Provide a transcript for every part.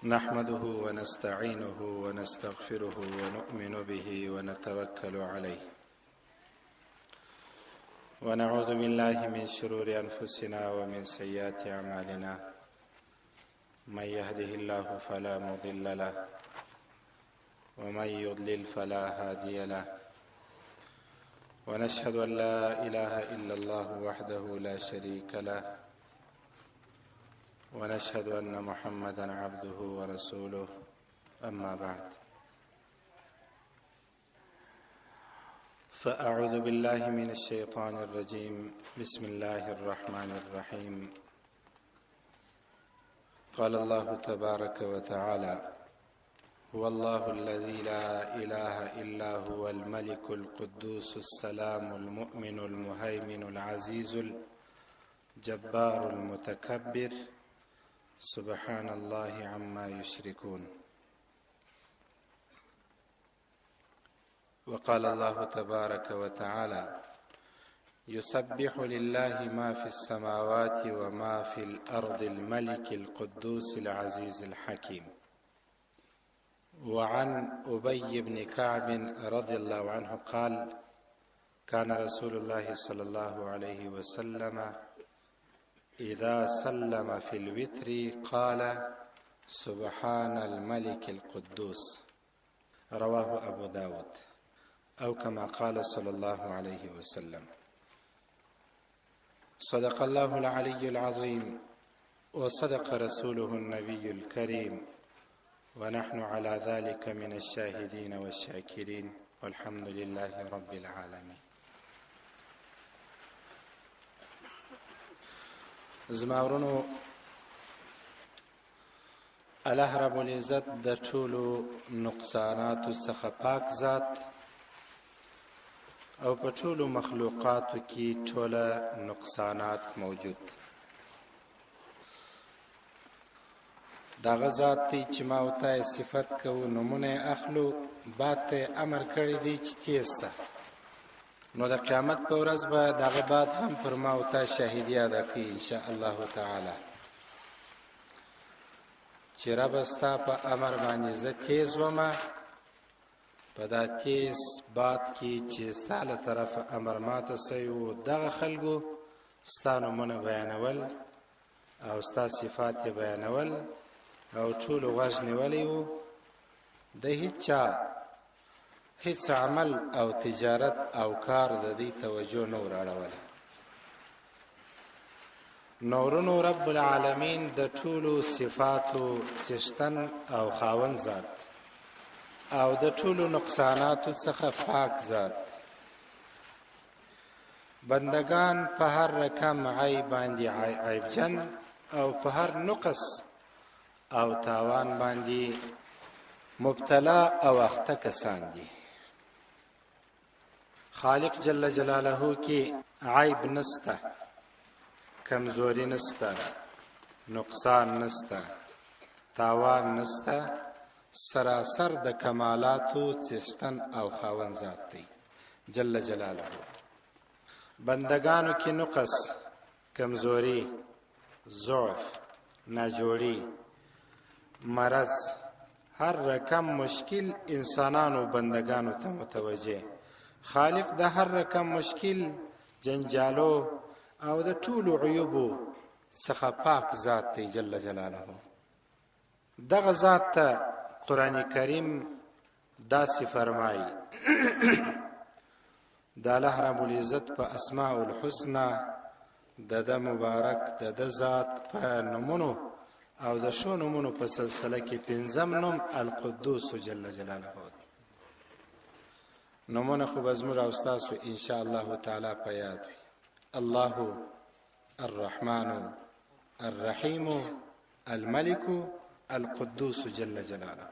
نحمده ونستعينه ونستغفره ونؤمن به ونتوكل عليه ونعوذ بالله من شرور أنفسنا ومن سيئات أعمالنا من يهده الله فلا مضل له ومن يضلل فلا هادي له ونشهد أن لا إله إلا الله وحده لا شريك له ونشهد أن محمدا عبده ورسوله أما بعد فأعوذ بالله من الشيطان الرجيم بسم الله الرحمن الرحيم قال الله تبارك وتعالى هو الله الذي لا إله إلا هو الملك القدوس السلام المؤمن المهيمن العزيز الجبار المتكبر سبحان الله عما يشركون وقال الله تبارك وتعالى يسبح لله ما في السماوات وما في الأرض الملك القدوس العزيز الحكيم وعن أبي بن كعب رضي الله عنه قال كان رسول الله صلى الله عليه وسلم إذا سلم في الوتر قال سبحان الملك القدوس رواه أبو داود أو كما قال صلى الله عليه وسلم صدق الله العلي العظيم وصدق رسوله النبي الكريم ونحن على ذلك من الشاهدين والشاكرين والحمد لله رب العالمين زما ورونو الله رب العزت د ټولو نقصاناتو څخه پاک ذات او په ټولو مخلوقاتو کې ټوله نقصانات موجود دغه ذات دی چې ما او تا صفت کوو نومونه یې اخلو باد ته امر کړی دی چې تیز سه نو د قیامت په ورځ به دغه باد هم پر ما او تا شاهدي ادا کوي ان شاء الله تعالی چې رب ستا په امر باندې زه تیز وم په دا تیز باد کې چې ستا له طرفه امر ماته سوی و دغه خلکو ستا نومونه بیانول او ستا صفات یې بیانول او ټولو غوږ نیولی وو د هیچا هیڅ عمل او تجارت او کار د دې توجه نه وراړوله نورونو رب العالمین د ټولو صفاتو څښتن او خاوند ذات او د ټولو نقصاناتو څخه پاک ذات بندگان په هر رقم عیب باندې عیبجن او په هر نقص او تاوان باندې مبتلا او اخته کسان دي خالق جل جلاله کې عیب نسته کمزوري نسته نقصان نسته تاوان نسته سراسر د کمالاتو څښتن او خاوند ذات دی جل جلاله بندگانو کې نقص کمزوري، ضعف، ناجوړي، مرض، هر رقم مشکل انسانانو بندگانو ته متوجه خالق د هر رقم مشکل جنجالو او د ټولو عیوبو څخه پاک ذات دی جل جلاله دغه ذات ته قران کریم داسې فرمایي د الله رب العزت په اسماء الحسنا د د مبارک د د ذات په نومونو او د شو نومونو په سلسله کې پنځم نوم القدوس جل جلاله دی نومونه خو به زموږ او ستاسو ان شاء الله تعالی په یاد وي الله الرحمن الرحیم الملک القدوس جل جلاله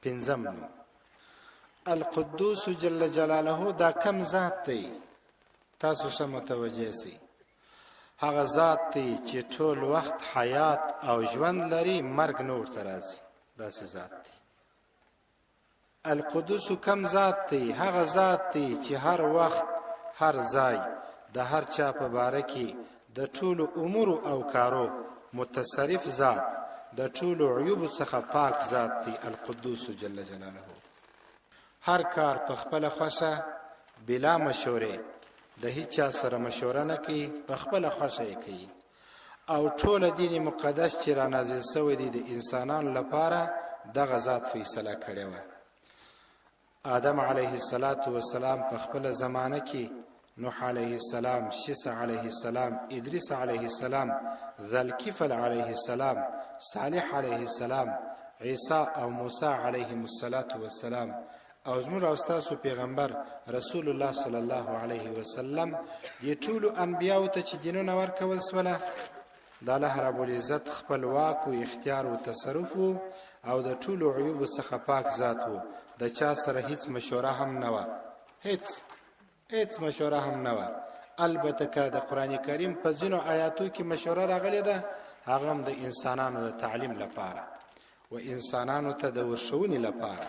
پنځم نوم القدوس جل جلاله دا کم ذات دی تاسو سم متوجه سئ هغه ذات دی چې ټول وخت حیات او ژوند لري مرګ نه ورته راځي داسې ذات دی القدوس کم ذات دی هغه ذات دی چې هر وخت هر ځای د هر چا په باره کې د ټولو امور او کارو متصرف ذات د ټولو عیوب څخه پاک ذات دی، القدوس جل جلاله. هر کار په خپله خوښه بلا مشورې، د هیچا سره مشوره نه کوي، په خپله خوښه یې کوي. او ټوله دین مقدس چې را نازل شوی دی د انسانانو لپاره، دغه ذات فیصله کړې وه. آدم علیه الصلاة والسلام په خپله زمانه کې، نوح علیه السلام، شیس علیه السلام، ادریس علیه السلام، ذلکفل علیه السلام، صالح علیه السلام، عیسی او موسی علیهم الصلاة والسلام، او زموږ او ستاسو پیغمبر رسول الله صلی الله علیه وسلم، دې ټولو انبیاو ته چې دینونه ورکول سوله، د الله رب العزت خپل واک او اختیار او تصرف وو او د ټولو عیوبو څخه پاک ذات وو. د چا سره هیڅ مشوره هم نه وه، هیڅ مشوره هم نه وه. البته که د قرآن کریم په ځینو آیاتو کې مشوره راغلې ده، هغه هم د انسانانو د تعلیم لپاره و انسانانو ته د ورښوونې لپاره،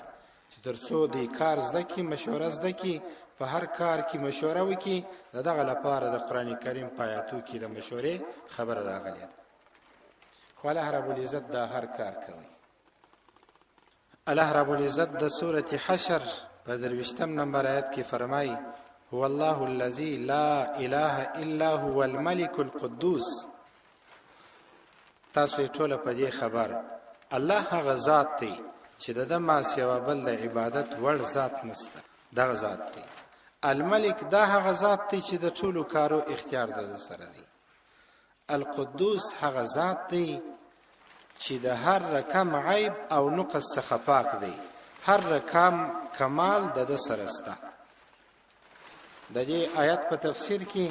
چې تر څو د کار زده کی، مشوره زده کی، په هر کار کې مشوره وکي. د دغه لپاره د قرآن کریم په آیاتو کې د مشورې خبره راغلې ده. خو الله رب العزت دا هر کار کوي. الله رب العزت د سورة حشر په 23 نمبر آیت کې فرمایي: هو الله الذي لا اله الا هو الملك القدوس. تاسو یې ټوله په دې خبر، الله هغه ذات دی چې د ده ما سوا بل د عبادت وړ ذات نشته، دغه ذات دی. الملک، دا هغه ذات دی چې د ټولو کارو اختیار د سره دی. القدوس، هغه ذات دی چې د هر رقم عیب او نقص څخه پاک دی، هر رقم کمال د ده سره سته. د دې آیت په تفسیر کې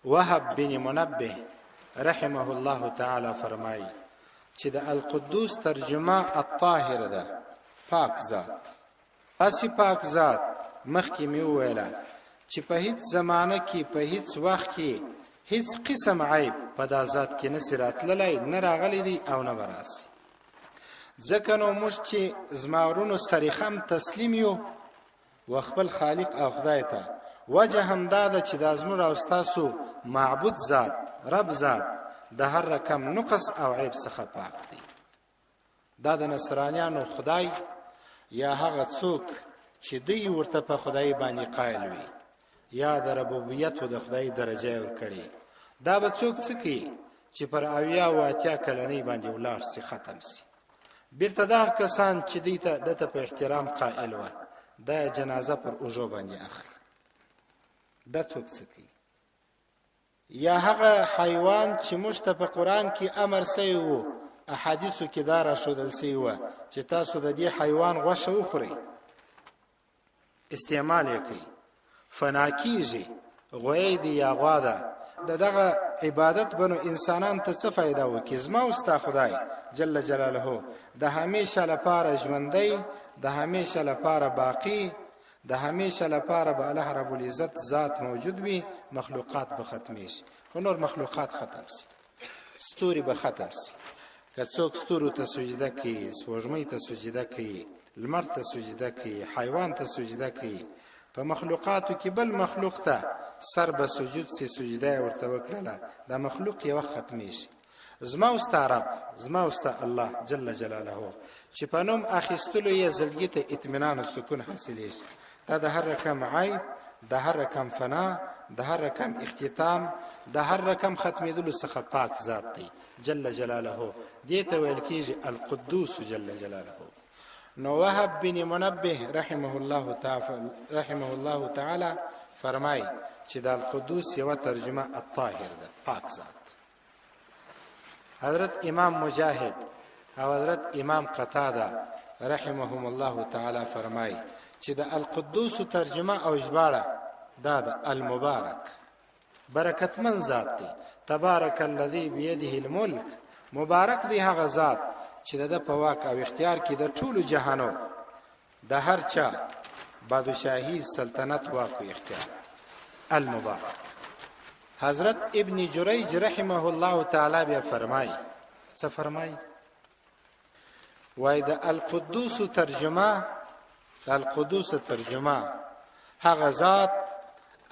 وهب بن منبه رحمه الله تعالی فرمایي چې د القدوس ترجمه الطاهر ده، پاک ذات. داسې پاک ذات، مخکې مې وویله، چې په هیڅ زمانه کې، په هیڅ وخت کې هیڅ قسم عیب په دا ذات کې نسی راتللی، نه راغلی دی او نه به راسي. ځکه نو موږ چې زما ورونو سرخم تسلیم یو و خپل خالق او خدای ته، وجه هم دا ده چې دا زموږ او ستاسو معبود ذات، رب ذات، د هر رقم نقص او عیب څخه پاک دی. دا د نصرانیانو خدای یا هغه څوک چې دوی ورته په خدای باندې قایل وي یا د ربوبیت او د خدای درجه ورکړي، دا به څوک څه کوي چې پر 70 او 80 کلنۍ باندې ولاړ سي، ختم سي؟ بیرته دا کسان چې دوی ته دته په احترام قائل وه، دا جنازه پر اوږو باندې اخلي. دا څوک څه کوي؟ یا هغه حیوان چې موږ ته په قرآن کې امر سوی وو، احادیثو کې دا راښودل سوي وه چې تاسو د دې حیوان غوښه وخورئ، استعمال یې کوي، فنا کیږي، غویی دی یا غوا ده، د دغه عبادت بنو انسانان ته څه فایده وکړي؟ زما او ستا خدای جل جلاله د همیشه لپاره ژوندی، د همیشه لپاره باقی، د همیشه لپاره به الله رب العزت ذات موجود وي. مخلوقات به ختمې شي، خو نور مخلوقات ختم سي، ستوري به ختم سي. که څوک ستورو ته سجده کوي، سپوږمۍ ته سجده کوي، لمر ته سجده کوي، حیوان ته سجده کوي، په مخلوقاتو کې بل مخلوق ته سر به سجود سي، سجده یې ورته وکړله، دا مخلوق یو وخت ختمېږي. زما او ستا رب، زما او ستا الله جل جلاله چې په نوم اخیستلو یې زړګي ته اطمینان او سکون حاصلېږي، دا د هر رقم عیب، د هر رقم فنا، د هر رقم اختتام، د هر رقم ختمېدلو څخه پاک ذات دی جل جلاله. دې ته ویل کېږي القدوس جل جلاله. نو وهب بن منبه رحمه الله تعالی فرمای چې د القدوس یوه ترجمه الطاهر ده، پاک ذات. حضرت امام مجاهد او حضرت امام قتاده رحمهم الله تعالی فرمای چې د القدوس ترجمه او ژباړه دا ده المبارک، برکتمن ذات دی. تبارک الذی بيده الملک، مبارک دی هغه ذات چې د په واک او اختیار کې د ټولو جهانو د هر چا بادشاهي، سلطنت، واک او اختیار، المبارک. حضرت ابن جریج رحمه الله تعالی بیا فرمای، څه فرمای؟ وای د القدوس ترجمه، القدوس ترجمه هغه ذات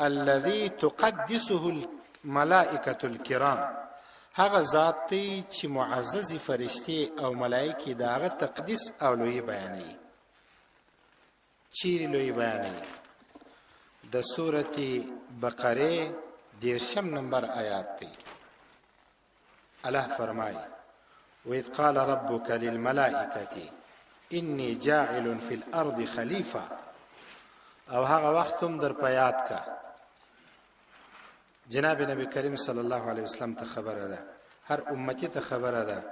الذي تقدسه الملائکه الكرام. هغه ذات دی چې معززې فرشتې او ملایکې د هغه تقدیس او لویي بیانوي. چیرې لویي بیانوي؟ د سورة بقرې 30 نمبر آیات دی. الله فرمایي: وإذ قال ربك للملائكة إني جاعل في الأرض خليفة. او هغه وخت هم در په یاد کا، جناب نبی کریم صلی الله علیه وسلم ته خبره ده، هر امتی ته خبره ده،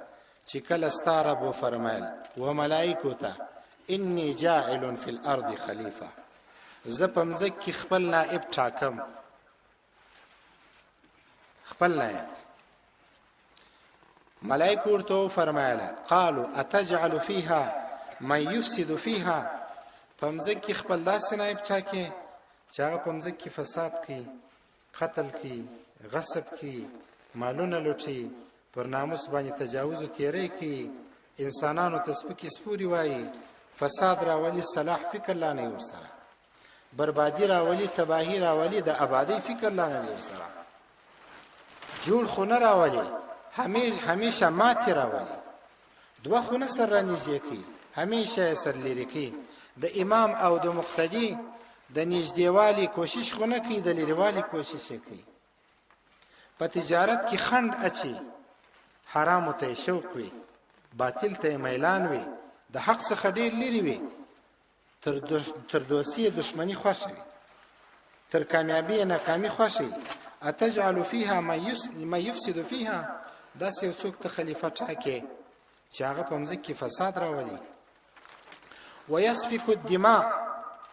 چې کله ستا رب وفرمایل و ملائکو ته: انی جاعل فی الارض خلیفه، زه په مځکه کې خپل نائب ټاکم، خپل نائب. ملائکه ورته وفرمایله: قالوا اتجعل فيها من يفسد فيها، په مځکه کې خپل داسې نائب ټاکې چې هغه په مځکه کې فساد کوي، قتل کوي، غصب کوي، مالونه لوټي، پر ناموس باندې تجاوز او تیری کوي، انسانانو ته سپکې سپورې وایي، فساد راولي، صلاح فکر لا نه ورسره، بربادي راولي، تباهي راولي، د آبادۍ فکر لا نه دی ورسره، جوړ خو نه راولي، همیشه ماتې راولي، دوه خو نه سره رانږدې کوي، همیشه یې سر لیرې کوي، د امام او د مقتدي د نږدېوالي کوشش خو نه کوي، د لیرېوالي کوشش یې کوي، په تجارت کې خنډ اچي، حرامو ته یې شوق وي، باطل ته یې میلان وي، د حق څخه ډېر لیرې وي، تر دوستي یې دښمني خوښه وي، تر کامیابي یې ناکامي خوښه وي. اتجعل فيها من يفسد فيها، داسې یو څوک ته خلیفه ټاکې چې هغه په مځکه کې فساد راولي، ويسفك الدماء،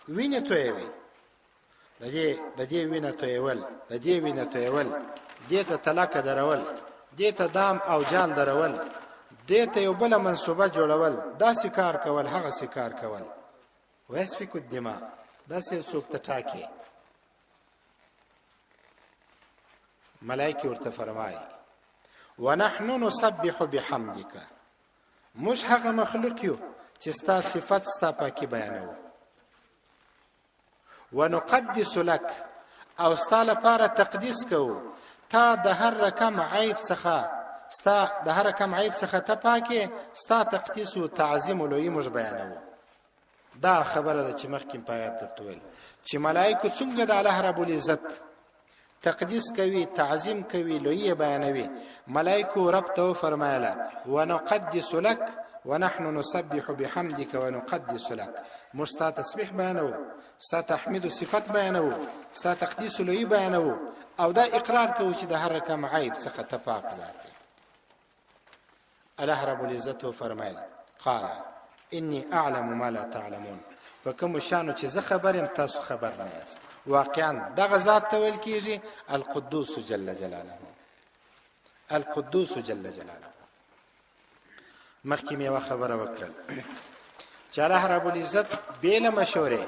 وینې تویوي، د دې وینه تویول، د دې وینه تویول، دې ته تلکه درول، دې ته دام او جال درول، دې ته یو بله منصوبه جوړول، داسې کار کول، هغسې کار کول، ويسفك الدماء، داسې یو څوک ته ټاکې؟ ملایکې ورته فرمایي: ونحن نسبح بحمدک، موږ هغه مخلوق یو چې ستا صفت، ستا پاکي بیانوو، ونقدس لك، او ستا لپاره تقدیس کوو، تا د هر رقم عیب څخه، ستا د هر رقم عیب څخه ته پاکې، ستا تقدیس او تعظیم او لویي موږ بیانوو. دا خبره ده چې مخکې په آیات درته ویل چې ملایکو څنګه د الله رب العزت تقدیس کوي، تعظیم کوي، لوی بیانوي. ملائکو رب ته فرمایله: ونقدس لك ونحن نسبح بحمدك ونقدس لك، موږ ستا تسبیح بیانو، ستا تحمید و صفت بیانو، ستا تقدیس لوی بیانو، او دا اقرار کوو چې د هر رقم عیب څخه ته پاک ذات. الله رب العزت فرمایل: قال اني اعلم ما لا تعلمون، په کوم شانو چې زه خبر یم تاسو خبر نه یاست. واقعا دغه ذات ته ویل کیږي القدوس جل جلاله، القدوس جل جلاله. مخکې مې یوه خبره وکړل چې الله رب العزت بې له مشورې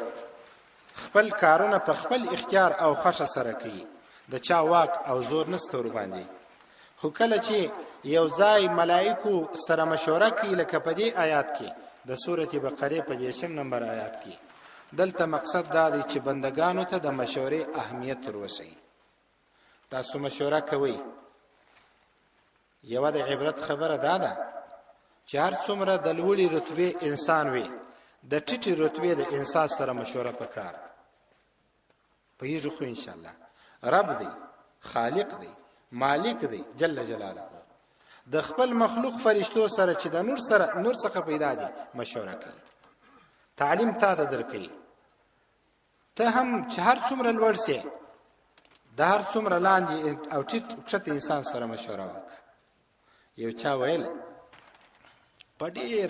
خپل کارونه په خپل اختیار او خوښه سره کوي، د چا واک او زور نسته ورباندې. خو کله چې یو ځای ملائکو سره مشوره کوي، لکه په دې آیات کې د سورة بقره په 30 نمبر آیات کې، دلته مقصد دا دی چې بندگانو ته د مشورې اهمیت وروسي. تاسو مشوره کوئ. یوه د عبرت خبره دا ده چې هر څومره د لوړې رتبې انسان وي، د ټیټې رتبې د انسان سره مشوره پکار. پوهېږو خو انشاءالله رب دی، خالق دی، مالک دی جل جلاله، د خپل مخلوق فرشتو سره چې د نور سره نور څخه پیدا دي مشوره کوي، تعلیم تا ته درکوي. ته هم چې هر څومره لوړ سې، د هر څومره لاندې او ټیټ کښته انسان سره مشوره وکړه. یو چا ویل په ډېر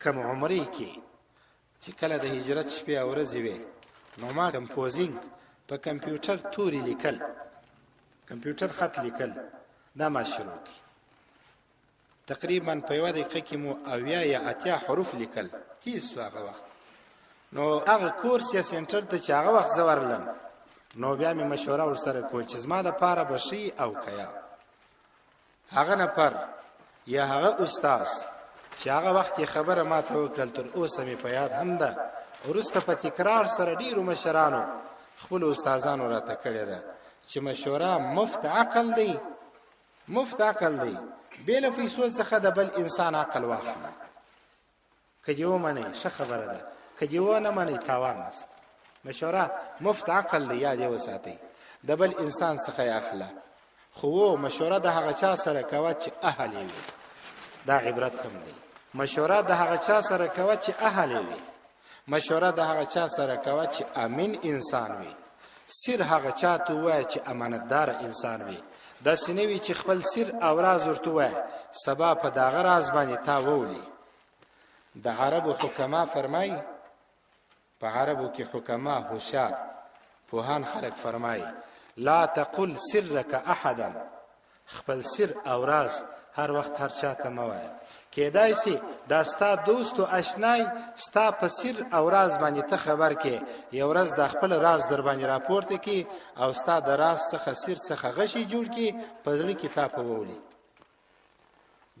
کم عمرۍ کې چې کله د هجرت شپې او ورځې وې، نو ما کمپوزینګ په کمپیوټر توري لیکل، کمپیوټر خط لیکل دا ما شروع کړي. تقریبا په یوه دقیقه کې مو 70 یا 80 حروف لیکل، تیز سو هغه وخت. نو هغه کورس یا سنټر ته چې هغه وخت زه ورلم، نو بیا مې مشوره ورسره کول چې زما دپاره به ښه او که یا هغه نفر یا هغه استاد چې هغه وخت یې خبره ما ته وکړل، تر اوسه مې په یاد هم ده. وروسته په تکرار سره ډیرو مشرانو خپل استادانو راته کړې ده چې مشوره مفت عقل دی. مفت عقل دی، بې له پیسو څخه د بل انسان عقل واخله. که دې ومنئ ښه خبره ده، که دې ونه منئ تاوان نشته. مشوره مفت عقل دی، یاد یې وساتئ، د بل انسان څخه یې اخله، خو و مشوره د هغه چا سره کوه چې اهل یې وي. دا عبرت هم دی. مشوره د هغه چا سره کوه چې اهل یې وي. مشوره د هغه چا سره کوه چې امین انسان وي. سر هغه چا ته ووایه چې امانتدار انسان وي. داسې نه وي چې خپل سر او راز ورته ووایه، سبا په داغه راز باندې تا وولي. د عربو حکما فرمایي، په عربو کې حکما هوښیار پوهان خلک فرمایي، لا تقل سرک احدا، خپل سر او راز هر وخت هر چا ته مه وایه. کېدای سي دا ستا دوست او اشنای ستا په سر او راز باندې ته خبر کې، یو ورځ دا خپل راز در باندې راپورته کی او ستا د راز څخه سر څخه غشي جوړ کی، په زړه کې تا په وولي.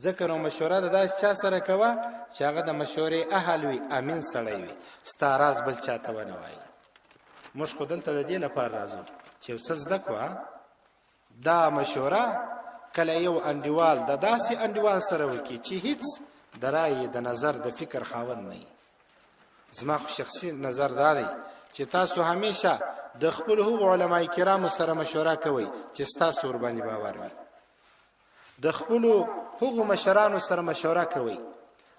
ځکه نو مشوره د داسې چا سره کوه چې هغه د مشورې اهل وي، امین سړی وي، ستا راز بل چا ته ونه وایي. موږ خو دلته د دې لپاره راځو چې یو څه زده کړو. دا مشوره کله یو انډیوال د داسې انډیوال سره وکړي چې هیڅ د رایې، د نظر، د فکر خاوند نه وي. زما خو شخصي نظر دا دی چې تاسو همیشه د خپل هغو علماء کرامو سره مشوره کوئ چې ستاسو ورباندې باور وي، د خپلو هغو مشرانو سره مشوره کوئ،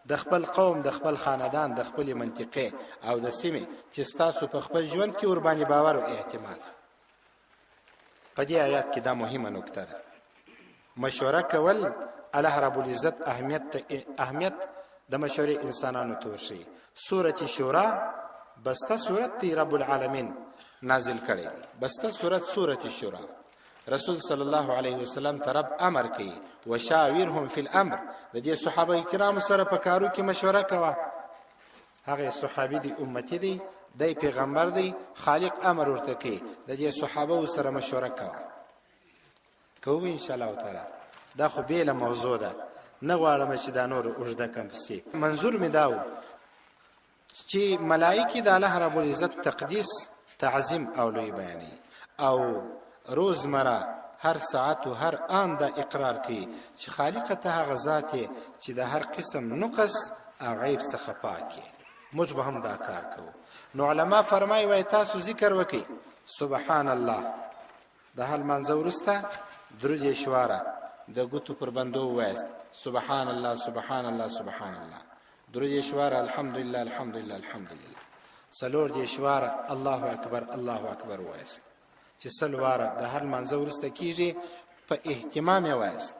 د خپل قوم، د خپل خاندان، د خپلې منطقې او د سیمې، چې ستاسو په خپل ژوند کې ورباندې باور او اعتماد. په دې آیات کې دا مهمه نکته ده، مشوره کول. الله رب العزت اهمیت ته اهمیت د مشورې انسانانو ته ورښيي. سورة شورا بسته سورت دی، رب العالمین نازل کړی دی بسته سورت، سورة شورا. رسول صلی الله علیه وسلم ته رب امر کوي، وشاورهم فی الامر، د دې صحابه کرامو سره په کارو کې مشوره کوه. هغه صحابي دی، امتی دی، دی پیغمبر دی، خالق امر ورته کوي د دې صحابه سره مشوره کوه. کوو ان شاء الله تعالی. دا خو بیله موضوع ده، نه غواړم چې دا نور اوږده کم پسې. منظور مې دا و چې ملائکې د الله رب العزت تقدیس، تعظیم او لوی بیانوي او روزمره هر ساعت او هر آن دا اقرار کوي چې خالق ته هغه ذات یې چې د هر قسم نقص او عیب څخه پاک یې. موږ به هم دا کار کوو. نو علما فرمایي، وایي تاسو ذکر وکئ سبحان الله د هر لمانځه وروسته، درود یې شواره د ګوتو پر بندو ووایاست، سبحان الله، سبحان الله، سبحان الله، درود یې شواره الحمدلله، الحمدلله، الحمدلله، 34 واره الله اکبر، الله اکبر وایاست، چې 100 واره د هر لمانځه وروسته کیږي. په اهتمام یې وایاست،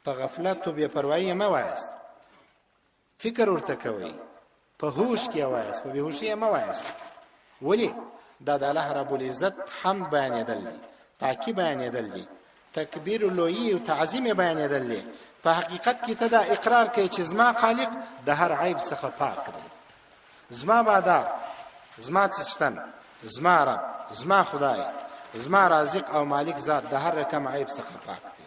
په غفلت او بې پروايي یې مه وایاست، فکر ورته کوئ، په هوش کې وایاست، په بېهوښي یې مه وایاست. ولې؟ دا د الله رب العزت حمد بیانېدل دي، پاکي بیانېدل دي، تکبیر، لویي او تعظیم یې بیانېدل دي. په حقیقت کې ته دا اقرار کوې چې زما خالق د هر عیب څخه پاک دی، زما بادار، زما څښتن، زما رب، زما خدای، زما رازق او مالک ذات د هر رقم عیب څخه پاک دی.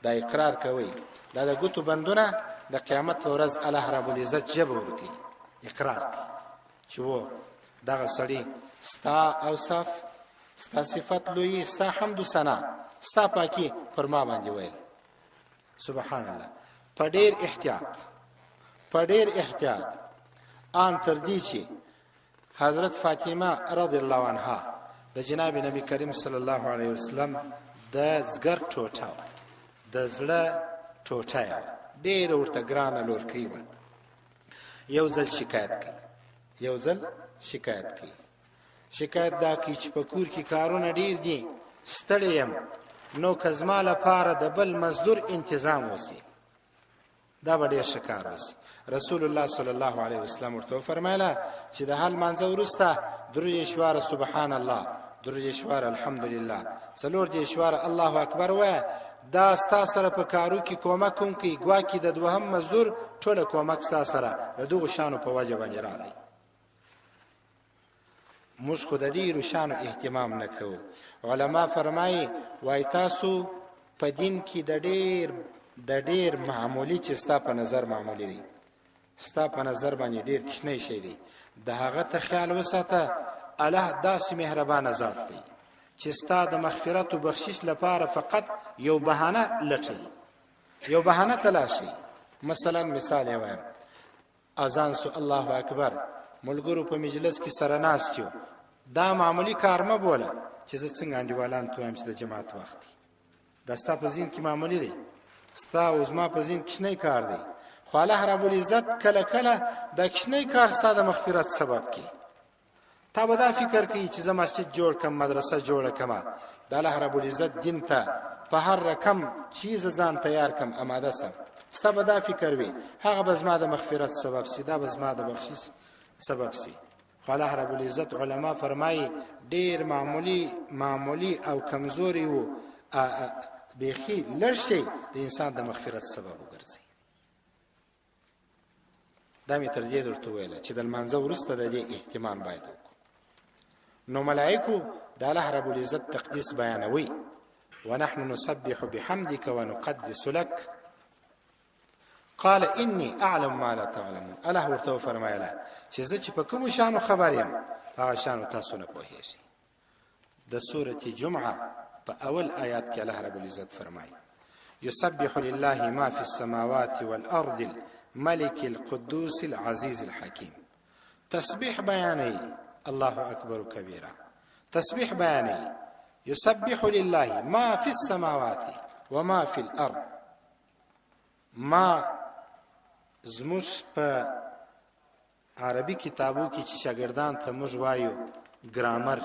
دا اقرار کوي. دا د ګوتو بندونه د قیامت په ورځ الله رب العزت ژبه ورکوي، اقرار کوي چې و دغه سړي ستا اوصاف، ستا صفت لوی، ستا حمد و ثنا، ستا پاکي پر ما باندې ویل. سبحان الله. په ډیر احتیاط، په ډیر احتیاط. آن تر دې چې حضرت فاطمه رضی الله عنها د جناب نبی کریم صلی الله علیه وسلم د ځګر ټوټه وه، د زړه ټوټه یې وه، ډېره ورته ګرانه لورکۍ وه. یو ځل شکایت کوي، یو ځل شکایت کوي. شکایت دا کوي چې په کور کې کارونه ډېر دي، ستړی یم، نو که زما لپاره د بل مزدور انتظام وسي دا به ډېر ښه کار وسي. رسول الله صلی الله علیه وسلم ورته وفرمایله چې د هر لمانځه وروسته 33 واره سبحان الله، 33 واره الحمدلله، 34 واره الله اکبر وایه، دا ستا سره په کارو کې کومک هم کوي، ګواکې د دوهم مزدور ټوله کومک ستا سره د دغو شانو په وجه باندې راغی. موږ خو د ډیرو شانو اهتمام نه کوو. علما فرمایي، وای تاسو په دین کې د ډیر معمولی، چې ستا په نظر معمولی دی، ستا په نظر باندې ډیر کوچنی شی دی، د هغه ته خیال وساته. الله داسې مهربانه ذات دی چې ستا د مغفرت او بخشش لپاره فقط یو بهانه لټوي، یو بهانه تلاشي. مثلا مثال یې وایم، اذان سو، الله اکبر، ملګرو په مجلس کې سره ناست یو، دا معمولی کار مه بوله چې زه څنګه انډیوالان ته وایم چې د جماعت وخت دی. دا ستا په ذهن کې معمولی دی، ستا او زما په ذهن کوچنی کار دی، خو الله رب العزت کله کله دا کوچنی کار ستا د مغفرت سبب کی. تا به دا فکر کوي چې زه مسجد جوړ کم، مدرسه جوړه کم، د الله رب العزت دین ته په هر رقم چیز ځان تیار کم، اماده سم، ستا به دا فکر وي هغه به زما د مغفرت سبب سي، دا به زما د بخشش سبب سي. خو الله رب العزت علما فرمایي ډیر معمولی او کمزوري وو بیخي لږ شي د انسان د مغفرت سبب وګرځي. دا مې تر دې درته ویله چې د لمانځه وروسته د دې اهتمام باید وکړو. نو ملائکو د الله رب العزت تقدیس بیانوي، ونحن نسبح بحمدك ونقدس لك قال اني اعلم ما لا تعلمون. الله ورته فرمایله چې زه چې په کوم شانو خبر یم هغه شانو تاسو نه پوهیږئ. د سورة جمعه په اول آیات کې الله رب العزت فرمایي يسبح لله ما في السماوات والأرض الملك القدوس العزيز الحكيم. تسبيح بیانوي، الله اکبر کبیره، تسبیح بیانوي، يسبح لله ما في السماوات وما في الأرض. ما زموږ په عربي کتابو کې چې شاګردان ته موږ وایو ګرامر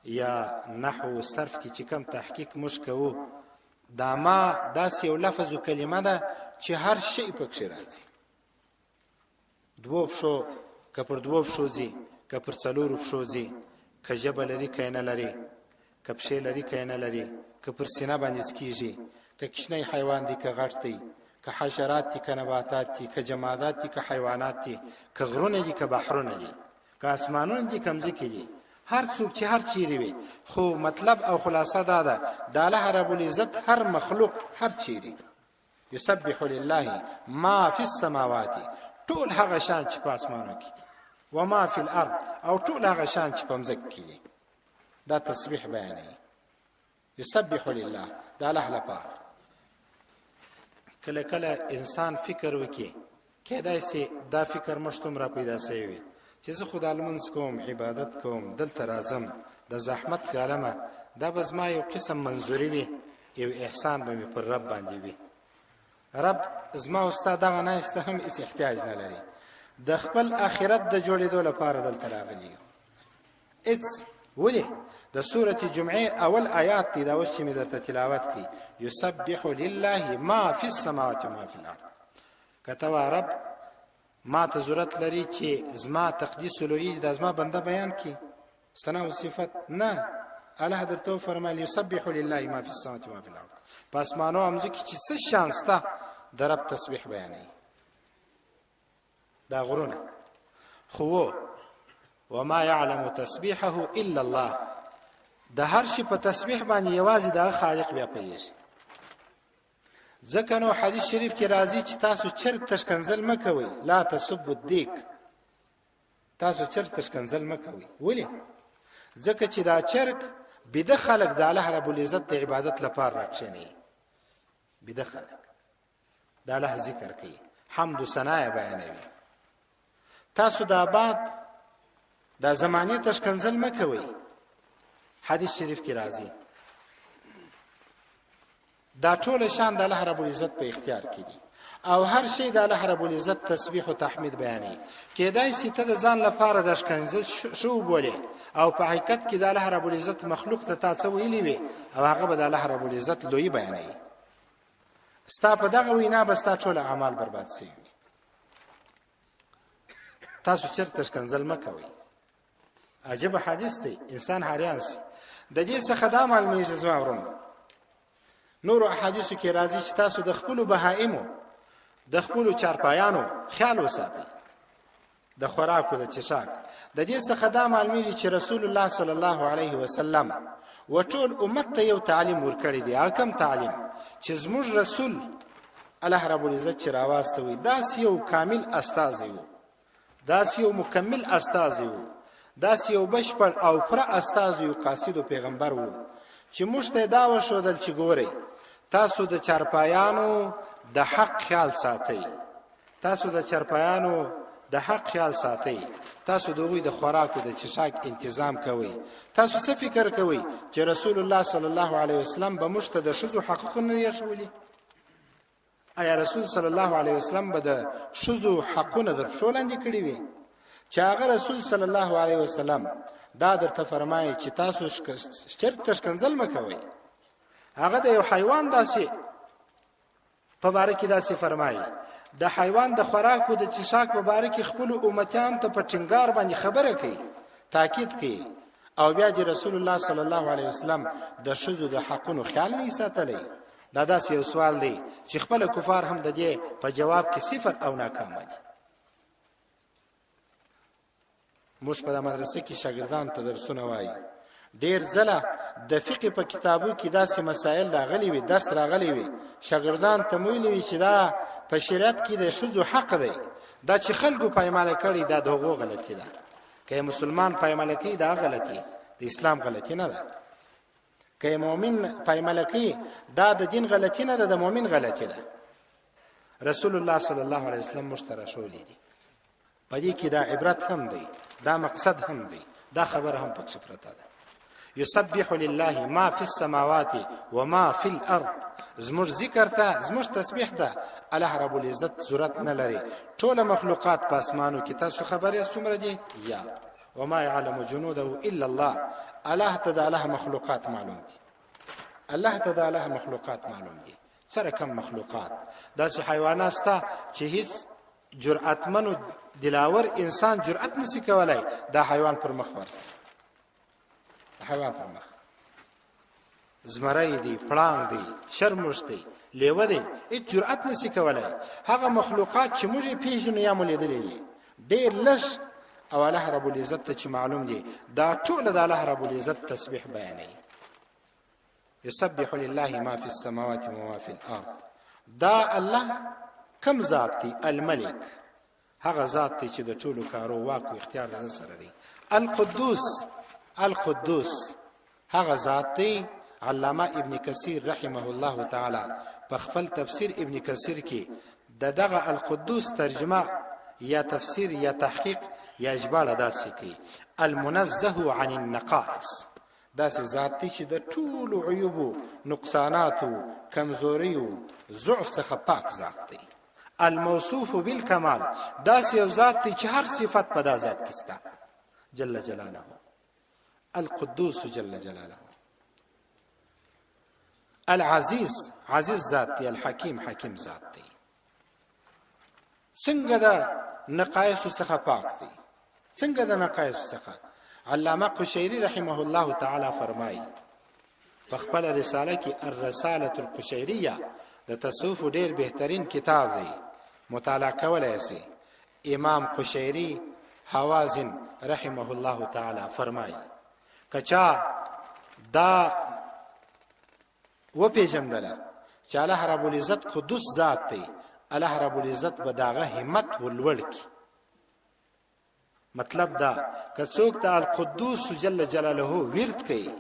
یا نحو صرف کې چې کوم تحقیق موږ کوو، دا ما داسې یو لفظ او کلمه ده چې هر شی پکښې راځي. دوو پښو که پر دوو پښو ځي، که پر څلورو پښو ځي، که ژبه لري که نه لري، که پښې لري که نه لري، که پر سینه باندې څکیږي، که کوچنی حیوان دی که غټ دی، که حشرات دي که نباتات دي، که جمادات دي که حیوانات دي، که غرونه دي که بحرونه دي، که اسمانونه دي که مځکې دي، هر څوک چې هر چیرې وي، خو مطلب او خلاصه دا ده د الله رب العزت هر مخلوق هر چیرې یسبح لله ما فی السماوات، ټول هغه شان چې په اسمانو کې دي، وما فی الارض، او ټول هغه شان چې په مځکه کې دي، دا تسبیح بیانوي. یسبح لله، د الله لپاره. کله کله انسان فکر وکړي، کېدای سي دا فکر موږ ته هم را پیدا سوی وي چې زه خو دا لمونځ کوم، عبادت کوم، دلته راځم، د زحمت ګالمه، دا به زما یو قسم منظوري وي، یو احسان به مې پر رب باندې وي. رب زما او ستا دغه ناست هم هیڅ احتیاج نه لري، د خپل آخرت د جوړېدو لپاره دلته راغلي یو. هیڅ ولې د سورة جمعې اول آیات دی، دا اوس چې مې درته تلاوت کړي، یسبح لله ما فی السماوات وما فی الارض. که ته وا رب ما ته ضرورت لري چې زما تقدیس لوی دا زما بنده بیان کړي ثنا او صفت، نه، الله درته وفرمایل یسبح لله ما فی السماوات وما فی الارض. په اسمانو او مځکه چې څه شان سته د رب تسبیح بیانوي. دا غرونه خو وما يعلم تسبيحه الا الله، د هر شي په تسبیح باندې یوازې د خالق بیا پوهیږي. ځکه نو حدیث شریف کې راځي چې تاسو چرګ ته ښکنځل مه کوئ، لا تسب الدیک، تاسو چرګ ته ښکنځل مه کوئ. ولې؟ ځکه چې دا چرګ بیده خلک د الله رب العزت د عبادت لپاره راکښېنوي. بیده خلک د الله ذکر کوي، حمد و ثنا یې بیانوي. تاسو د آباد دا زمانه ته ښکنځل مه کوئ. حدیث شریف کې راځي دا ټول شان د الله رب العزت په اختیار کې دي او هر شی د الله رب العزت تسبیح او تحمید بیانوي. کېدای سي ته د ځان لپاره د ښکنځل شو بولې او په حقیقت کې د الله رب العزت مخلوق ته تا څه ویلي وي او هغه به د الله رب العزت لوی بیانوي. ستا په دغه وینا به ستا ټول اعمال برباد سي. تاسو چرته ښکنځل مه کوئ. عجب حدیث دی، انسان حیران سي. د دې څخه دا معلومیږي زما ورونو، نورو احادیثو کې راځي چې تاسو د خپلو بهایمو، د خپلو چارپایانو خیال وساتئ، د خوراکو د چشاک. د دې څخه دا معلومیږي چې رسول الله صلی الله علیه وسلم و ټول امت ته یو تعلیم ورکړی دی. هغه کوم تعلیم چې زموږ رسول الله رب العزت چې راواستوي، داسې یو کامل استازی وو، داسې یو مکمل استازی وو، داسې یو بشپړ او پوره استازی او قاصد او پیغمبر وو چې موږ ته دا وښودل چې ګورئ، تاسو د چارپایانو د حق خیال ساتئ، تاسو د چرپایانو د حق خیال ساتئ، تاسو د هغوی د خوراک او د څښاک انتظام کوئ. تاسو څه فکر کوئ چې رسول الله صلی الله علیه وسلم به موږ ته د ښځو حقوق نه ښولي؟ آیا رسول صلی الله علیه وسلم به د ښځو حقونه در پښو لاندې کړي وي؟ چې هغه رسول صلی الله علیه وسلم دا درته فرمایي چې تاسو چرته ښکنځل مه کوئ، هغه د یو حیوان داسې په باره کې داسې فرمایي، د حیوان د خوراک او د څښاک په باره کې خپلو امتیانو ته په ټینګار باندې خبره کوي، تاکید کوي، او بیا د رسول الله صلی الله علیه وسلم د ښځو د حقونو خیال نه ساتلی. دا داسې یو سوال دی چې خپل کفار هم د دې په جواب کې صفر او ناکام دي. موږ په مدرسه کې شاګردان ته درسونه وایي، ډیر ځله د فقه په کتابو کې داسې مسایل راغلي وي، درس راغلي وي، شاګردان ته مو ویلي وي چې دا په شریعت کې د ښځو حق دی، دا چې خلکو پایماله کړي دا د هغو غلطي ده. که مسلمان پایماله کوي دا غلطي د اسلام غلطي نه ده، که مؤمن پایماله کوي دا د دین غلطي نه ده، د مؤمن غلطي ده. رسول الله صلی الله علیه وسلم موږ ته راښولي دي. په دې کې دا عبرت هم دی، دا مقصد هم دی، دا خبره هم پکې پرته ده. یسبح لله ما فی السماوات وما فی الارض. زموږ ذکر ته، زموږ تسبیح ته الله رب العزت ضرورت نه لري. ټول مخلوقات په اسمانو کې تاسو خبر یاست څومره دي؟ یا وما يعلم جنوده الا الله. الله ته د الله مخلوقات معلوم دي، الله ته د الله مخلوقات معلوم دي. څه رقم مخلوقات، داسې حیوانات شته چې هیڅ جرأتمن او دلاور انسان جرأت نسی کولای دا حیوان پر مخ ورسي. حیوان پر مخ زمری دی، پړانګ دی، شرموښ دی، لیوه دی، هیڅ جرأت نسی کولای. هغه مخلوقات چې موږ یې پیژنو یا مو لیدلي دي ډېر لږ، او الله رب العزت ته چې معلوم دي، دا ټول د الله رب العزت تسبیح بیانوي. یسبح لله ما فی السماوات و ما فی الارض. دا الله کم ذات دی؟ الملک، هغه ذات دی چې د ټولو کارو واک او اختیار د سره دی. القدوس، القدوس هغه ذات دی. علامه ابن کثیر رحمه الله تعالی په خپل تفسیر ابن کثیر کې د دغه القدوس ترجمه یا تفسیر یا تحقیق یا ژباړه داسې کوي: المنزه عن النقائص. داسې ذات دی چې د ټولو عیوبو، نقصاناتو، کمزوریو، ضعف څخه پاک ذات دی. الموصوف بالکمال، داسې یو ذات دی چې هر صفت په دا ذات کې شته جل جلاله، القدوس جل جلاله. العزیز، عزیز ذات دی. الحکیم، حکیم ذات دی. څنګه د نقایص څخه پاک دی؟ څنګه د نقایص څخه؟ علامه قشیری رحمه الله تعالی فرمایي په خپل رساله کې الرساله القشیریه، د تصوف ډیر بهترین کتاب دی، مطالعه کولای شئ. امام قشیری حوازن رحمه الله تعالی فرمایي کچا دا وپېژندله چې الله رب العزت قدوس ذات دی، الله رب العزت به داغه همت ولوړ کړي. مطلب دا که څوک د القدوس جل جلاله ورد کوي،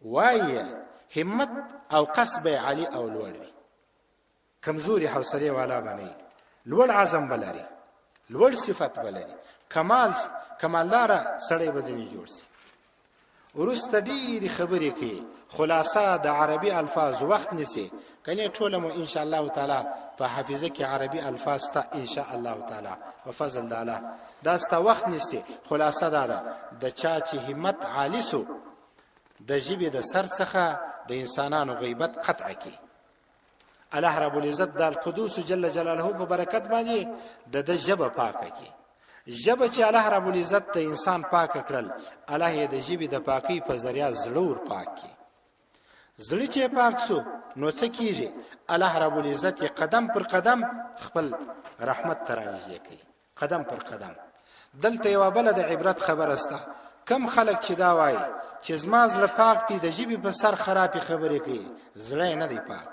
وایي همت او قصب علی او لوړ وي، کمزوري حوصلې والا به نه، لوړ عزم به لري، لوړ صفت به لري، کمال کمالداره سړی به ځینې جوړ سي. وروسته ډېرې خبرې کوي، خلاصه د عربي الفاظ وخت نیسي، کنې ټوله مو ان شاء الله تعالی په حافظه کې عربي الفاظ سته ان شاء الله تعالی په فضل د الله، دا ستا وخت نیسي. خلاصه دا ده، د چا چې همت عالي سو د ژبې د سر څخه د انسانانو غیبت قطع کړي. الله رب العزت د القدوس جل جلاله په برکت باندې د د ژبه پاکه کی. ژبه چې الله رب العزت ته انسان پاک کړل، الله یې د ژبې د پاکۍ په ذریعہ زړه ور پاک کی. زړه چې پاک سو نو څه کیږي؟ الله رب العزت یې قدم پر قدم خپل رحمت ته رانږدې کوي، قدم پر قدم. دلته یوه بله د عبرت خبره سته. کم خلک چې دا وایي چې زما زړه پاک دی، د ژبې په سر خرابې خبرې کوي، زړه یې نه دی پاک.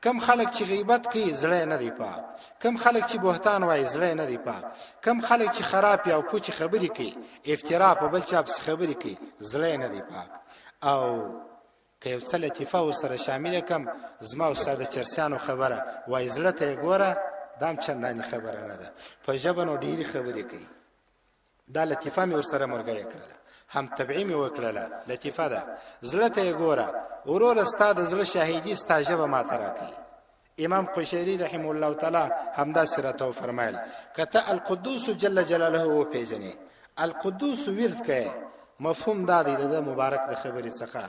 کم خلک چې غیبت کوي زړه نه دی پاک، کم خلک چې بهتان وایي زړه نه دی پاک، کم خلک چې خراب او پوچ خبرې کوي، افترا په بل چا پسې خبرې کوي، زړه نه دی پاک. او که یو څه لطیفه ورسره شامله کم، زما او ستا د چرسیانو خبره وایي زړه ته یې ګوره، دا هم چندانې خبره نه ده، په ژبه نو ډېرې خبرې کوي. دا لطیفه مې ورسره ملګرې کړله، هم طبعي مې وکړله، لطیفه ده، زړه ته یې ګوره وروره، ستا د زړه شاهدي ستا ژبه ماته راکوي. امام قشیری رحم الله تعالی همداسې راته وفرمایل، که ته القدوس جل جلاله وپېژنې، القدوس ورد کوې، مفهوم دا دی د ده مبارک د خبرې څخه،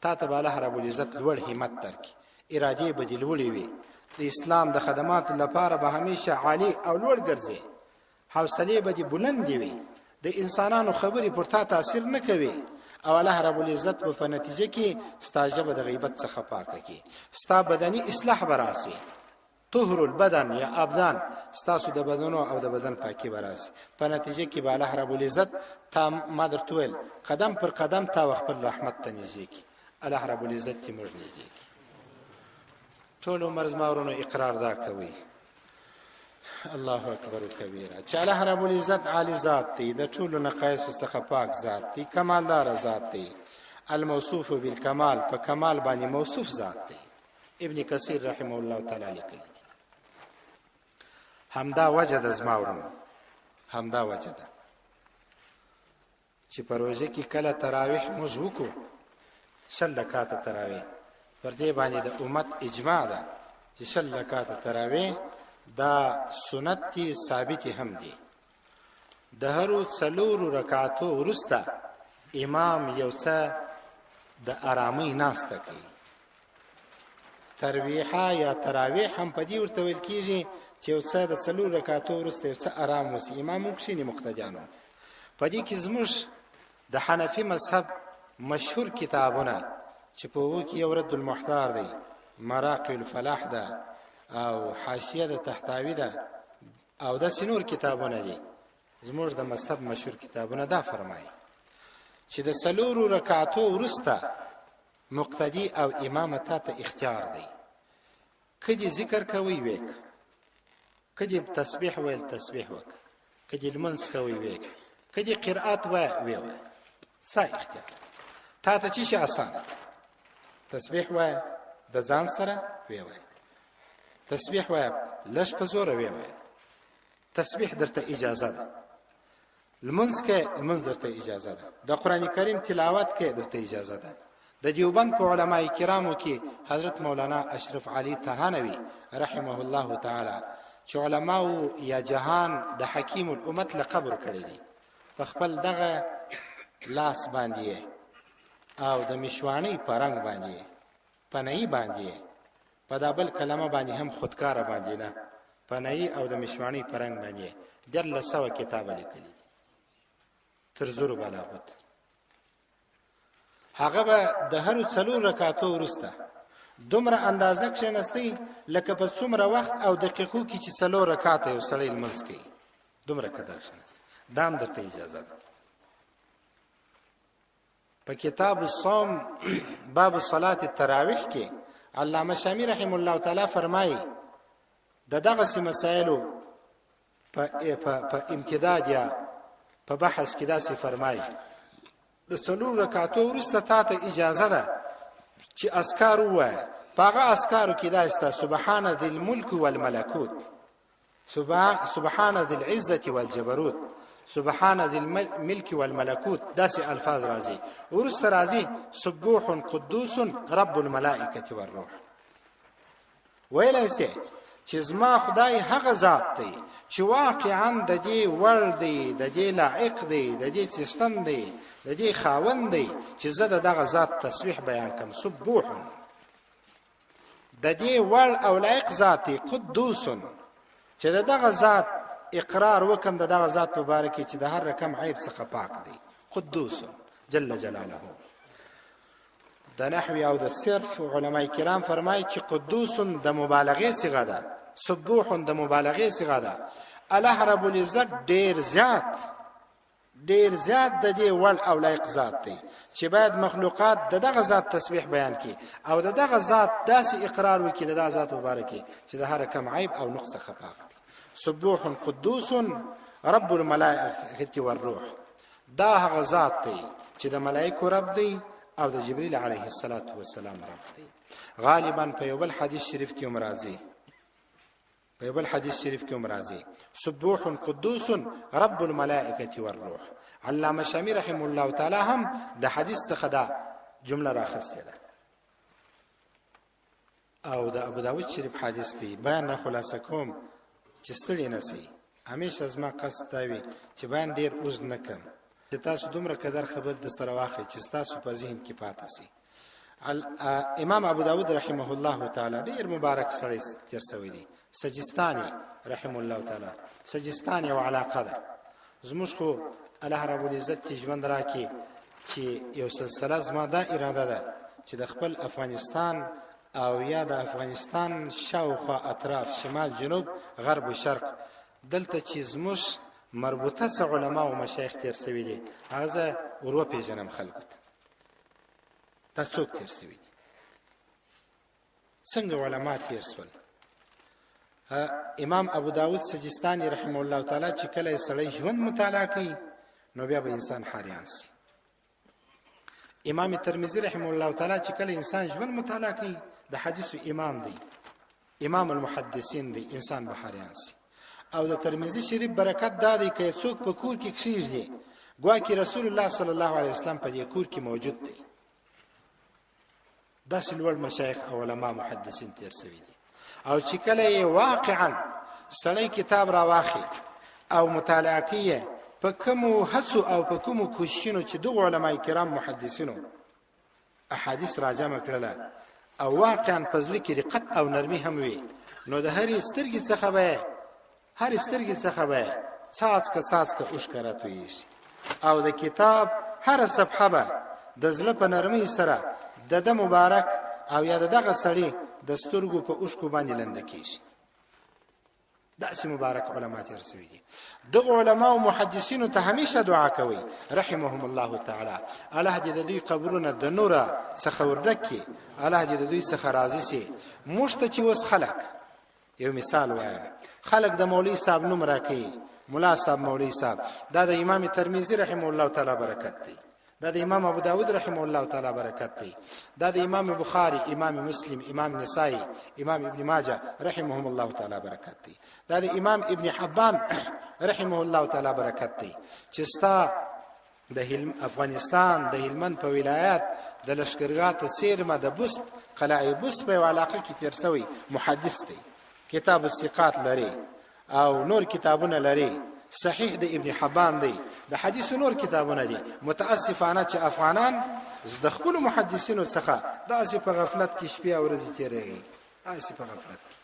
تا ته به الله رب العزت لوړ همت درکړي، ارادې به دې لوړې وي، د اسلام د خدماتو لپاره به همیشه عالي او لوړ ګرځې، حوصلې به دې بلندې وي، د انسانانو خبرې پر تا تاثیر نه کوي، او الله رب العزت به په نتیجه کې ستا ژبه د غیبت څخه پاکه کړي، ستا بدني اصلاح به راسي، طهر البدن یا ابدان، ستاسو د بدنو او د بدن پاکي به راسي، په نتیجه کې به الله رب العزت تا ما درته ویل قدم پر قدم تا خپل رحمت ته نږدې کړي. الله رب العزت دې موږ نږدې کړي. ټول عمر زما ورونو اقرار دا کوي، الله اکبر کبیره، چې الله رب العزت عالی ذات دی، د ټولو نقایص څخه پاک ذات دی، کمالدار ذات دی، الموصوف بالکمال، په کمال باندې موصوف ذات دی. ابن کثیر رحمه الله تعالی لیکلی دی. همدا وجه د زما ورونو، همدا وجه ده چې په روژه کې کله تراویح موږ وکړو، 20 رکعاته تراویح، پر دې باندې د امت اجماع ده چې 20 رکعاته تراویح دا سنت دي، ثابت هم دي. د هرو څلورو رکعاتو وروسته امام یو څه د آرامۍ ناسته کوي. ترویحه یا تراویح هم په دې ورته ویل کیږي چې یو څه د څلور رکعاتو وروسته یو څه آرام وسي، امام وکښیني، مقتدیانو. په دې کې زموږ د حنفي مذهب مشهور کتابونه چې په هغو کې یو رد المحتار دی، مراقي الفلاح ده، او حاشیه د تحتاوي ده، او داسې نور کتابونه دي، زموږ د مذهب مشهور کتابونه دا فرمایي چې د څلورو رکعاتو وروسته مقتدی او امام ته ته اختیار دی، که دې ذکر کوي ویک، که دې تسبیح ویل تسبیح وک، که دې لمونځ کوي ویک، که دې قرائت وای وی وای، ستا اختیار، تا ته چې شي اسانه، تسبیح وای د ځان سره وی وای، تسبیح وای لږ په زوره وی وای، تسبیح درته اجازه ده، لمونځ کې لمونځ درته اجازه ده، د قران کریم تلاوت کې درته اجازه ده. د دیوبند په علماء کرامو کې حضرت مولانا اشرف علي تهانوي رحمه الله تعالی چې علماو یا جهان د حکیم الامت لقب ورکړی دی، په خپل دغه لاس باندې او د مشواڼۍ په رنګ باندې په نۍ باندې په دا بل کلمه باندې هم خودکاره باندې نه، په نۍ او د مشواڼۍ په رنګ باندې 1300 کتابه لیکلي دي، تر زرو بلاغت. هغه به د هرو څلور رکعاتو وروسته دومره اندازه کښېنستی لکه په څومره وخت او دقیقو کې چې څلور رکعاته یو سړی لمونځ کوي، دومره قدر کښېنستی. دا هم درته اجازه ده. په کتاب الصوم باب صلات التراویح کې علامه شامی رحم الله تعالی فرمایي د دغسې مسایلو په امتداد یا په بحث کې داسې فرمایي، د څلور رکعاتو وروسته تا ته اجازه ده چې اذکار ووایه، په هغه اذکارو کې دا سته سبحان ذي الملک والملکوت، سبحان ذي العزة والجبروت، سبحان ذي الملک والملکوت، داسې الفاظ راځي. وروسته راځي سبوح قدوس رب الملائکة والروح. ویلی سي چې زما خدای هغه ذات دی چې واقعا د دې وړ دی، د دې لایق دی، د دې څښتن دی، د دې خاوند دی چې زه د دغه ذات تسبیح بیان کړم. سبوح د دې وړ او لایق ذات دی، قدوس چې د دغه ذات اقرار وکم د دغه ذات په باره کې چې د هر رقم عیب څخه پاک دی، قدوس جل جلاله. د نحوی او د صرف علما کرام فرمایي چې قدوس د مبالغې صيغه ده، سبوح د مبالغې صيغه ده. الله رب العزت ډیر زیات ډیر زیات د دې وړ او لایق ذات دی چې باید مخلوقات د دغه ذات تسبیح بیان کړي او د دغه ذات داسې اقرار وکړي، د دغه ذات مبارک چې د هر کم عیب او نقص څخه پاک دی. سبوح قدوس رب الملائکه والروح، دا هغه ذات دی چې د ملائکو رب دی او د جبرئیل علیه السلام رب دی. غالبا په یو بل حدیث شریف کې هم راځي، په یو بل حدیث شریف کې هم راځي، سبوح قدوس رب الملائکه والروح. علامه شامی رحم الله تعالی هم د حدیث څخه دا جمله راخستې ده او د ابو داود شریف حدیث دی. بیان نه خلاصه کوم چې ستړي نه سي. همیشه زما قصد دا وي چې بیان ډیر اوږد نه کم، چې تاسو دومره قدر خبر د سره واخلئ چې تاسو په ذهن کې پاتې سي. امام ابو داود رحمه الله تعالی ډیر مبارک سړی تیر سوی دی، سجستانی رحمه الله تعالی. سجستان یو علاقه ده زموږ، خو الله رب العزت چې ژوند راکړي چې یو سلسله زما دا اراده ده چې د خپل افغانستان او یا د افغانستان شاوخوا اطراف، شمال، جنوب، غرب و شرق، دلته چې زموږ مربوطه څه علما او مشایخ تیر سوي دي، هغه زه ور وپېژنم خلکو ته. دا څوک تیر سوي دي، څنګه علما تیر سول. امام ابو داود سجستانی رحمه الله تعالی چې کله سړی ژوند مطالعه کوي نو بیا به انسان حیران سي. امام ترمذی رحمه الله تعالی چې کله انسان ژوند مطالعه کوي، د حدیث امام دی، امام المحدثین دی، انسان به حیران سي. او د ترمذی شریف برکت دا دی که څوک په کور کې کښېږدي، ګواکې رسول الله صلی الله علیه وسلم په دې کور کې موجود دی. داسې لوړ مشایخ او علما محدثین تیر سوي دي. او چې کله یې واقعا سړی کتاب راواخي او مطالعه کوي، په کومو هڅو او په کومو کوششونو چې دغو علما کرام محدثینو احادیث راجمع کړله، او واقعا په زړه کې رقت او نرمي هم وي، نو د هرې سترګې څخه به، هرې سترګې څخه به څاڅکه څاڅکه اوښکه راتویږي، او د کتاب هره صفحه به د زړه په نرمۍ سره د ده مبارک او یا د دغه سړي د سترګو په اوښکو باندې لنده کیږي. داسې مبارک علما تیر سوي دي. دغه علما او محدثینو ته همیشه دعا کوي، رحمهم الله تعالی. الله دې د دوی قبرونه د نوره څخه ورډک کړي، الله دې د دوی څخه راضي سي. موږ ته چې اوس خلک، یو مثال وایم، خلک د مولوی صاحب نوم راکوي، ملا صاحب، مولوی صاحب، دا د امام ترمذی رحمه الله تعالی برکت دی، دا د امام ابو داود رحمه الله تعالی برکت دی، دا د امام بخاری، امام مسلم، امام نسائی، امام ابن ماجه رحمهم الله تعالی برکت دی، دا د امام ابن حبان رحمه الله تعالی برکت دی چې ستا د افغانستان د هلمند په ولایت د لشکرګاه ته څیرمه د بست، قلعه بست په یو علاقه کې تیر سوی محدث دی، کتاب الثقات لري او نور کتابونه لري، صحیح د ابن حبان دی، د حدیث نور کتابونه دي. متاسفانه چې افغانان د خپل محدثینو څخه داسې په غفلت کې شپې او ورځې تیریږي، داسې په غفلت کې.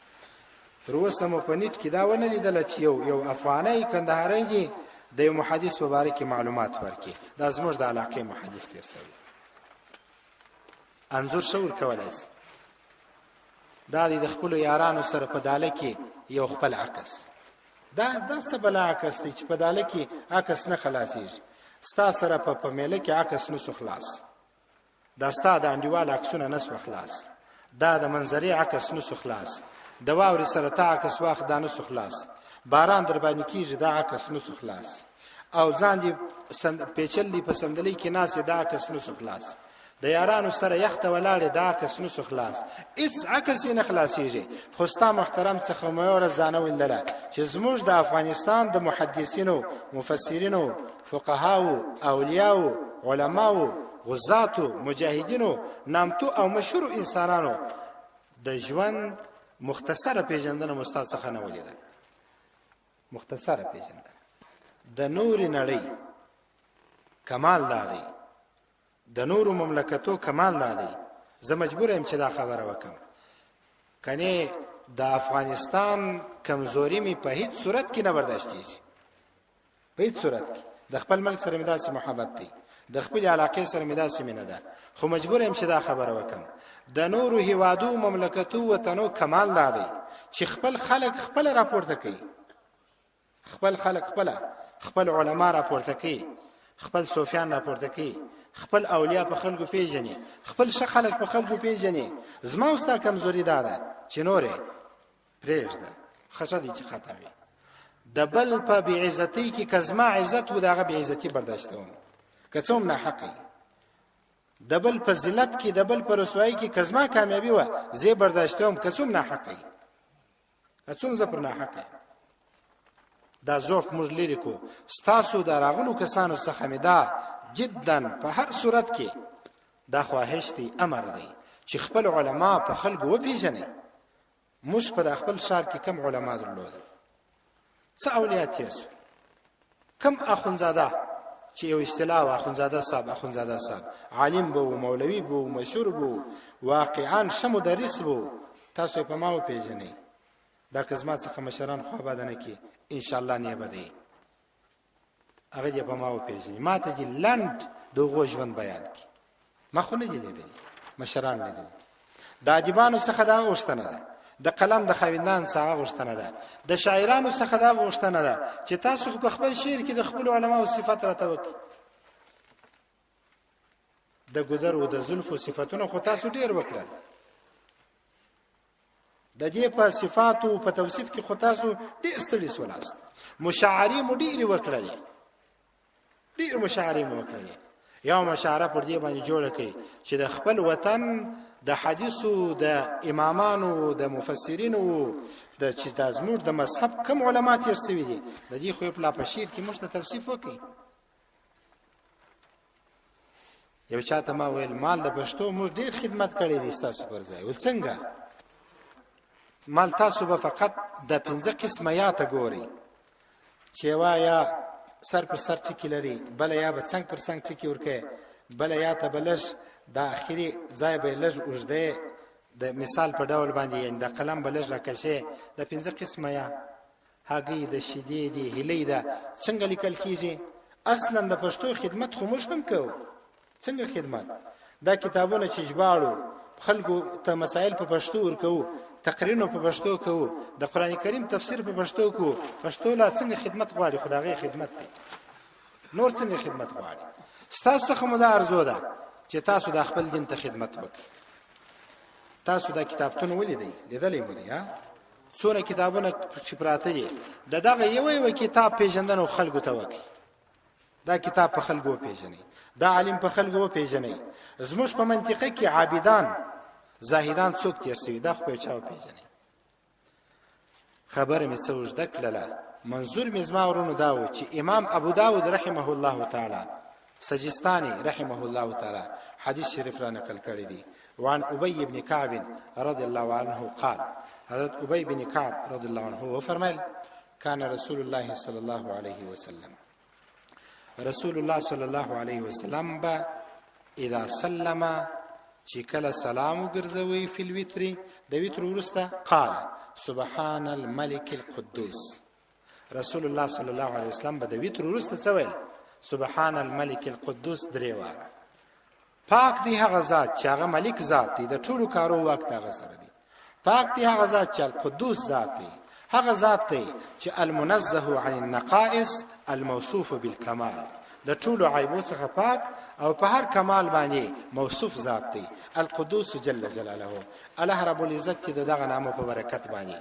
تر اوسه مو په نیټ کې دا ونه لیدله چې یو افغاني کندهاری دی د یو محدث په باره کې معلومات ورکړي. دا زموږ د علاقې محدث تیر سوی، انځور ښه ورکولی سي. دا دی د خپلو یارانو سره په داله کې یو خپل عکس. دا څه بلا عکس دی چې په داله کې عکس نه خلاصیږي؟ ستا سره په میله کې عکس نسو خلاص، دا ستا د انډیوال عکسونه نسو خلاص، دا د منظرې عکس نسو خلاص، د واورې سره تا عکس واخ دا نسو خلاص، باران در باندې کیږي دا عکس نسو خلاص، او ځان دې پیچل دی په صندلۍ کې ناست دا عکس نسو خلاص، د یارانو سره یخته ولاړې دا عکس نسو خلاص، هیڅ عکس یې نه خلاصیږي. خو ستا محترم څخه مو یوه ورځ ځانه ولیدله چې زموږ د افغانستان د محدثینو، مفسرینو، فقهاو، اولیاو، علماو، غزاتو، مجاهدینو، نامتو او مشهورو انسانانو د ژوند مختصره پیژندنه مو ستا څخه نه ولیدله. مختصره پیژندنه د نورې نړۍ کمال دا دی، د نورو مملکتو کمال دا دی. زه مجبور یم چې دا خبره وکم، کنې د افغانستان کمزوري مې په هیڅ صورت کې نه برداشتېږي، په هیڅ صورت کې. د خپل ملک سره مې داسې محبت دی، د خپلې علاقې سره مې داسې مینه ده، خو مجبور یم چې دا خبره وکم. د نورو هیوادو، مملکتو، وطنو کمال دا دی چې خپل خلک خپله راپورته کوي، خپل خلک خپله. خپل علما راپورته کوي، خپل صوفیان راپورته کوي، خپل اولیاء په خلکو پیژني، خپل ښه خلک په خلکو پیژني. زما او ستا کمزوري دا ده چې نورې پرېږده، ښه دی چې ختم وي. د بل په بې عزتۍ کې که زما عزت و، د هغه بې عزتي برداشتوم، که څه هم ناحقه وي. د بل په ذلت کې، د بل په رسوایۍ کې که زما کامیابي وه، زه یې برداشتوم، که څوم ناحقه وي، که څوم زه پر ناحقه یم. دا ضعف موږ لرې کو. ستاسو د راغلو کسانو څخه مې دا جدا په هر صورت کې دا خواهش دی، امر دی چې خپل علما په خلکو وپیژنئ. موږ په خپل ښار کې کم علما درلودل، څه اولیاء تیر شو، کم اخونزاده چې یو اصطلاح و، اخونزاده صاحب، اخونزاده صاحب عالم به و، مولوي به و، مشهور به و، واقعا ښه مدرس به و. تاسو یې په ما وپېژنئ. دا که زما څخه مشران خوا بده نه کړي، انشاءالله نه به دی، هغه دې په ما وپېژني، ما ته دې لنډ د هغو ژوند بیان کړي. ما خو نه دي لیدلي، مشران لیدلي. د ادیبانو څخه دا غوښتنه ده، د قلم د خاوندان څخه غوښتنه ده، د شاعرانو څخه دا غوښتنه ده چې تاسو خو په خپل شعر کې د خپل علماو صفت راته وکړئ. د ګودر او د زلفو صفتونه خو تاسو ډیر وکړل، د دې په صفاتو په توصیف کې خو تاسو ډیر ستړي سولاست، مشاعرې مو ډېرې وکړلې، ډېر مشاعرې مو وکړلې. یو مشاعره پر دې باندې جوړه کړئ چې د خپل وطن د حدیثو د امامانو د مفسرینو د چې د زموږ د مذهب کم علما تیر سوي دي، د دې خو په لا په شعر کې موږ ته توصیف وکړي. یو چاته ما ویل مال د پښتو موږ ډیر خدمت کړی دی ستاسو پر ځای. ول څنګه؟ مال تاسو به فقط د 15 قسمه یا ته ګورئ چې یوه یا سر پر سر ټکي لري، بله یا به څنګ پر څنګ ټکي ورکوي، بله یا ته به لږ د اخري ځای به لږ اوږده د مثال په ډول باندې، یعنې د قلم به لږ راکشې. د 15 قسمه یا هګۍ د شیدې دي، هیلۍ ده، څنګه لیکل کیږي؟ اصلا د پښتو خدمت خو موږ هم کوو. څنګه خدمت؟ دا کتابونه چې ژباړو، خلکو ته مسایل په پښتو ورکوو، تقریرونه په پښتو کوو، د قرآن کریم تفسیر په پښتو کوو. پښتو لا څنګه خدمت غواړي؟ خو د هغې خدمت دی، نور څنګه خدمت غواړي؟ ستاسو څخه مو دا ارزو ده چې تاسو د خپل دین ته خدمت وکړئ. تاسو دا کتابتون ولیدئ، لیدلی مو دی، ها؟ څونه کتابونه چې پراته دي، د دغه یو یو کتاب پیژندنه خلکو ته وکړي. دا کتاب په خلکو وپیژنئ، دا عالم په خلکو وپیژنئ. زموږ په منطقه کې عابدان زاهدان څوک تیر سوي، دا خو په چا وپیژنئ. خبره مې څه اوږده کړله، منظور مې زما ورونو دا و چې امام ابو داود رحمه الله تعالی سجستاني رحمه الله تعالی حدیث شریف را نقل کړی دی. وعن ابي بن كعب رضي الله عنه قال، حضرت ابي بن كعب رضي الله عنه وفرمایل، كان رسول الله صلى الله عليه وسلم، رسول الله صلی الله علیه وسلم به اذا سلم چې کله سلام وګرځوي فی الوتر د وتر وروسته، قال سبحان الملك القدوس. رسول الله صلی الله علیه وسلم به د وتر وروسته څه ویل؟ سبحان الملك القدوس درې واره. پاک دی هغه ذات چې هغه ملک ذات دی، د ټولو کارو واک د هغه سره دی. پاک دی هغه ذات چې القدوس ذات دی، هغه ذات دی چې المنزه عن النقائص الموصوف بالکمال، د ټولو عیبو څخه پاک او په هر کمال باندې موصوف ذات دی، القدوس جل جلاله. الله رب العزت چې دغه نامه په برکت باندې،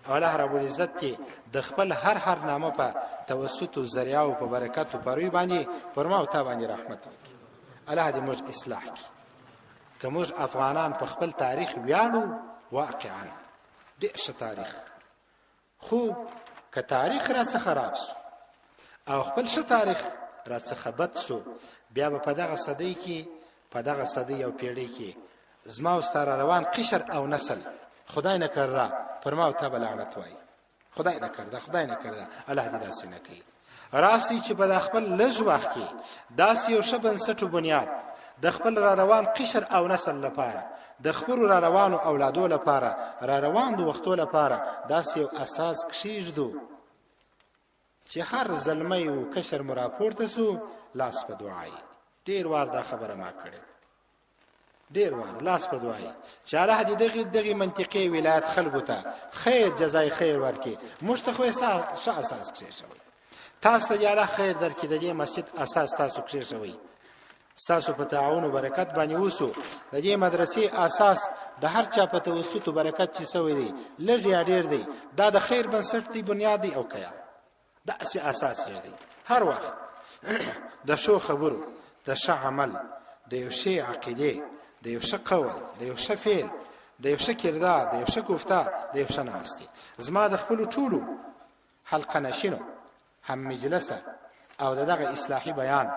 او الله رب العزت چې د خپل هر هر نامه په توسط او ذریعہ او په برکت او پروي باندې پر ما او تا باندې رحمت وکړي. الله دې موږ اصلاح کړي. که موږ افغانان په خپل تاریخ ویاړو، واقعا ډېر ښه تاریخ، خو که تاریخ را څخه خراب سو او خپل ښه تاریخ را څخه بد سو، بیا به په دغه صدۍ کې، په دغه صدۍ او پیړۍ کې زما او ستا را روان قشر او نسل خدای نه کرده پر ما او تا به لعنت وایي. خدای نه کرده، خدای نه کرده، الله دې داسې نه کوي. راسي چې په خپل لږ وخت کې داسې یو ښه بنسټ و بنیاد د خپل را روان قشر او نسل لپاره، د خپلو را روانو اولادو لپاره، را روان د وختو لپاره داسې یو اساس کښېږدو چې هر زلمی او کشر مو راپورته سو لاس په دعا یې. ډېر وار دا خبره ما کړې، ډیر وار لاس په دعای چې الله دې دغه دغه منطقي ولایت خلکو ته خیر جزای خیر ورکړي. موږ ته خو ښه اساس کښې شوی. تاسو ته الله خیر درکړي. د دې مسجد اساس تاسو کښېښوئ، ستاسو په تعاون او برکت باندې وسو. د دې مدرسې اساس د هر چا په توسط او برکت چې سوی دی، لږ یا ډیر دی، دا د خیر بنسټ دی، بنیاد دی او کیا داسې اساس یې دی. هر وخت د ښو خبرو، د ښه عمل، د یو ښې عقیدې، د یو ښه قول، د یو ښه فعل، د یو ښه کردار، د یو ښه گفتار، د یو ښه ناستې، زما د خپلو ټولو حلقه نشینو، هم مجلسه او دغه اصلاحي بیان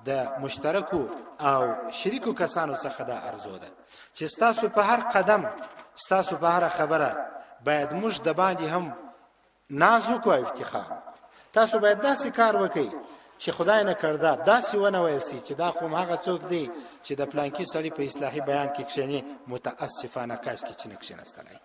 د مشترکو او شریکو کسانو څخه دا ارزو ده چې ستاسو په هر قدم، ستاسو په هر خبره باید موږ د باندې هم ناز وکړو، افتخار. تاسو باید داسې کار وکړئ چې خدای نه کړدا داسې ونه ویل سي چې دا خو هغه څوک دی چې د پلانکي سړي په اصلاحي بیان کې کښېني. متاسفانه کاش کې چې نه کښېناستلی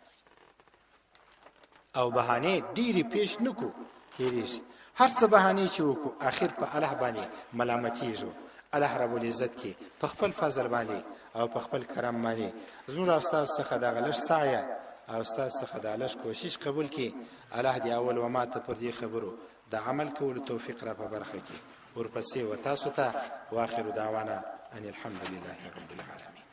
او بهانې ډېرې پیش نکو تېرېږي. هر څه بهانې چې وکړو، اخر په الله باندې ملامتېږو. الله رب العزت کې په خپل فضل باندې او په خپل کرم باندې زموږ او ستاسو څخه دغه لږ سعیه او ستاسو څخه دا لږ کوشش قبول کړي. الله دې اول و ماته پر دې خبرو د عمل کولو توفیق را په برخه کړي. ورپسې و تاسو ته. واخر دعوانا ان الحمد لله رب العالمین.